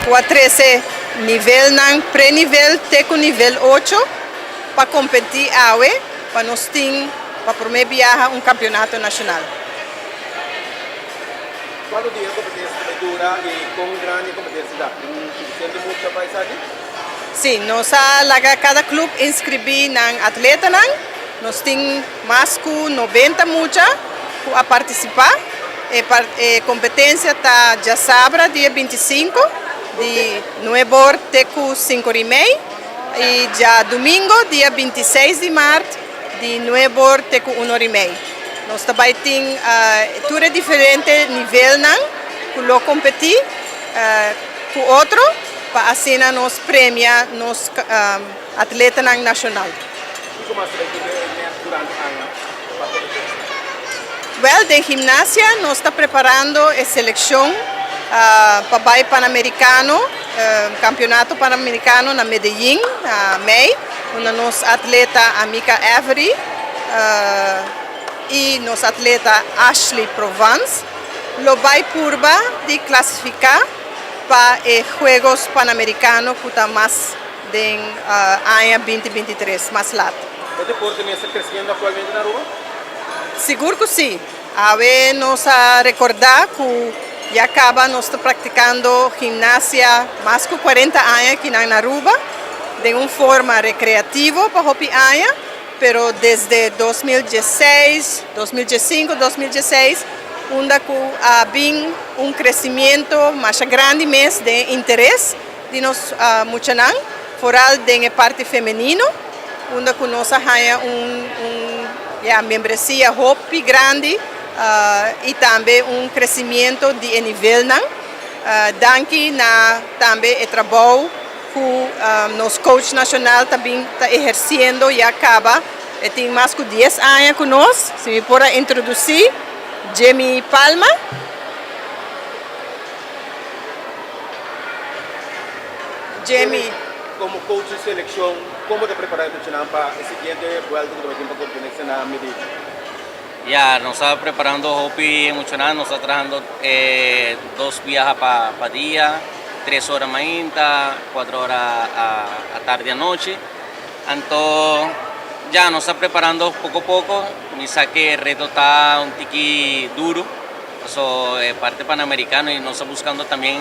Ku a trese nivelnan pre-nivel te ku nivel ocho pa kompetí awe pa nos tin pa promé biaha un kampionato nashonal. Kuantu dia e kompetensia ta bai dura i kon grandi e kompetensia ta? Tin sufisiente mucha pa esaki? Sí, nos a laga kada klup inskribí nan atletanan. Nos tin mas ku 90 mucha ku a partisipá. E kompetensia ta djasabra dia 25 di nuebe or te ku sinku or i mei i djadumingo dia 26 di mart di nuebe or te ku un or i mei. Nos ta bai tin tur e diferente nivelnan ku lo kompetí ku otro pa asina nos premia nos atletanan nashonal. Kiko mas ta bai tin den e mes durante aña pa kompetensia? Wèl, den gimnasia nos ta preparando e selekshon pa bai Panamerikano, Kampionato Panamerikano na Medellin na mei, unda nos atleta Amika Avery i nos atleta Ashley Provence lo bai purba di klasifiká pa e Juegos Panamerikano ku ta mas den aña 2023, mas lat. E deporte mes ta kresiendo aktualmente na Aruba? Sigur ku si. Awe nos a rekordá ku ya kaba nos ta praktikando gimnasia mas ku 40 aña akinan na Aruba den un forma rekreativo pa hopi aña, pero desde 2016, 2015, 2016 unda ku a bin un kresimiento masha grandi mes den interes di nos muchanan, foral den e parti femenino, unda ku nos a haña un un ya membresia hopi grandi i tambe un kresimiento di e nivelnan. Danki na tambe e trabou ku nos coach nashonal ta bin ta ehersiendo ya kaba e tin mas ku dies aña ku nos, si mi por a introdusí Jimmy Palma. Jimmy. Komo coach di selekshon, komo ta prepará e muchanan pa e siguiente buelta ku ta bai tin pa kompetensia na Medellin? Ya, nos ta preparando hopi muchanan, nos ta trahando dos biaha pa dia, tres ora mainta, cuatro ora atardi anochi. Anto ya nos ta preparando poko poko, mi sa ke e reto ta un tiki duru. Paso e parte panamericano y nos ta buscando también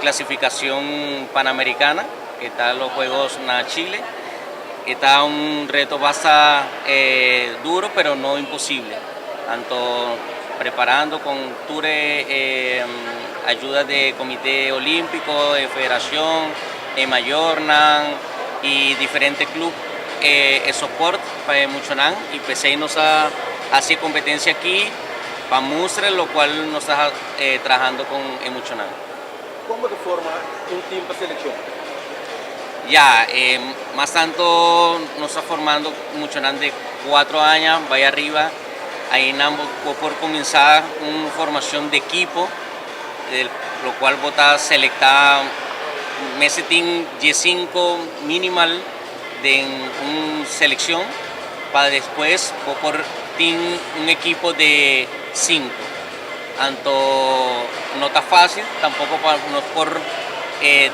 clasificacion panamericana que ta los juegos na Chile. E ta un reto basta duro pero no imposible. Anto preparando con tur e ayuda de Comite Olimpico, e federacion, e mayornan y diferente club e soport pa e muchanan y p'esey nos a haci e competencia aki. Pa mustra locual nos ta trahando con e muchanan. Con bo ta forma un team pa seleccion? Ya, mas tanto nos ta formando muchanan de cuatro aña bay ariba, ayinan bo por cuminsa un formacion de ekipo, locual bo ta selecta mester tin diescinco minimal den un seleccion pa despues bo por tin un ekipo de cinco. Anto no ta facil tampoco pa nos por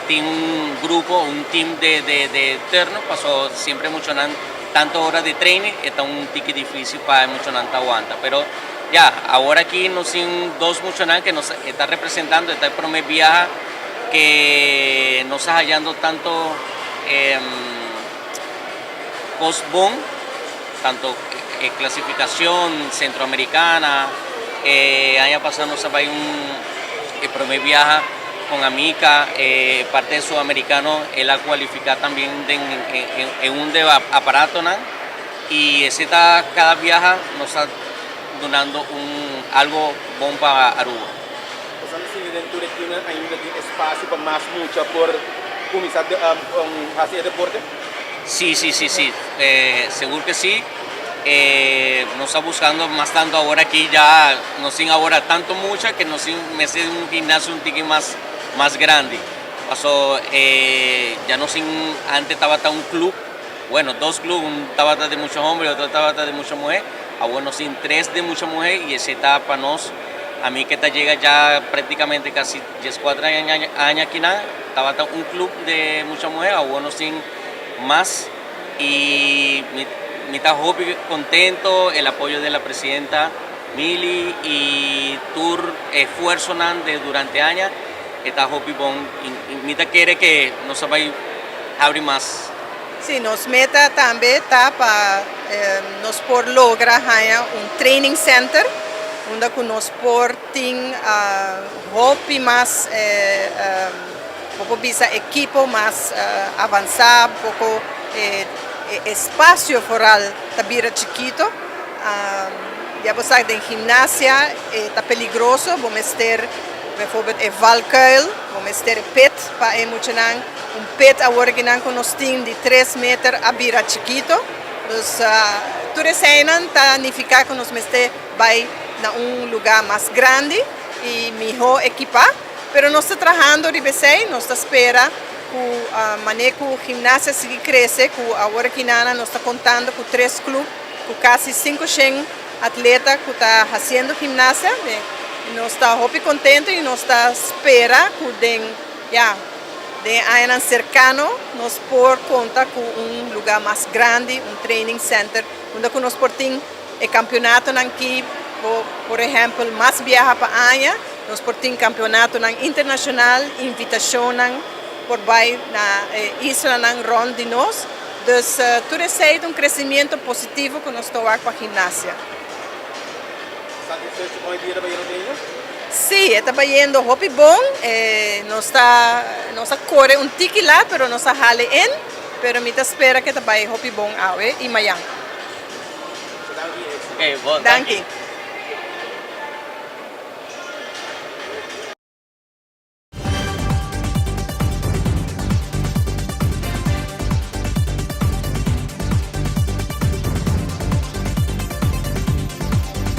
tin un grupo, un team de de turno paso siempre muchonan tanto ora de training e ta un tiki dificil pa e muchonan ta wanta pero ya awor aki nos tin dos muchonan ke nos e ta representando e ta e prome biaha ke nos ta hayando tanto Kos bon, tanto e klasifikashon Centroamericana, e aña pasá nos a bai un e promé biaha kon Amica, e parte sudamericano el a kualifiká tambien den e un de aparatonan i esei ta kada biaha nos ta dunando un algo bon pa Aruba. Pasobra si den tur e kiunan ainda tin espasio pa mas mucha por kuminsá hasi e deporte? Sí, sí, sí, sí. Segur ke sí. Nos ta buskando mas tantu awor aki ya nos tin awor tantu mucha ke nos tin mester un gimnasio un tiki mas mas grandi. Paso ya nos tin antes tabata un club, bueno dos club, un tabata di mucha homber y otro tabata di mucha muher. Awor nos tin tres di mucha muher y esei ta pa nos. Ami cu ta yega ya practicamente casi 14 aña aki na, tabata un club di mucha muhe, awor nos tin mas y mi ta hopi contento, e apoyo di la presidenta Mili y tur esfuerso de durante aña ta hopi bon y mi ta kere cu nos bay habri mas. Si, nos meta tambe ta pa nos por logra un training center unda cu nos por tin hopi mas poco bisa ekipo mas avansa, poco espacio foral ta bira chikito. Ya bo sa, den gimnasia ta peligroso, bo mester bijvoorbeeld e valkuil, bo mester pit pa e muchanan, un pit awor cu nan nos tin di 3 meter a bira chikito. Dus tur esey ta significa cu nos mester bay na un luga mas grandi y miho ekipa, pero nos ta trahando riba esey, nos ta spera cu manera cu gimnasia sigui crece, cu awor aki nos ta contando cu tres club, cu casi 500 atleta cu ta haciendo gimnasia. Nos ta hopi contento y nos ta spera cu den, ja, den aña cercano nos por conta cu un luga mas grandi, un training center, unda cu nos por tin e campeonato aki, por ehempel, mas biaha pa aña, nos por tin campeonato internacional, invitacion por bay na isla rond di nos. Dus tur esey ta un crecemento positivo cu nos ta pa gimnasia. Satisfecho cu e dia ta bayendo bon? Si, ta bayendo hopi bon. Nos ta core un tiki laat, pero nos ta hala in. Pero mi ta spera cu ta bay hopi bon awe y mañan. Ok, bon. Danki.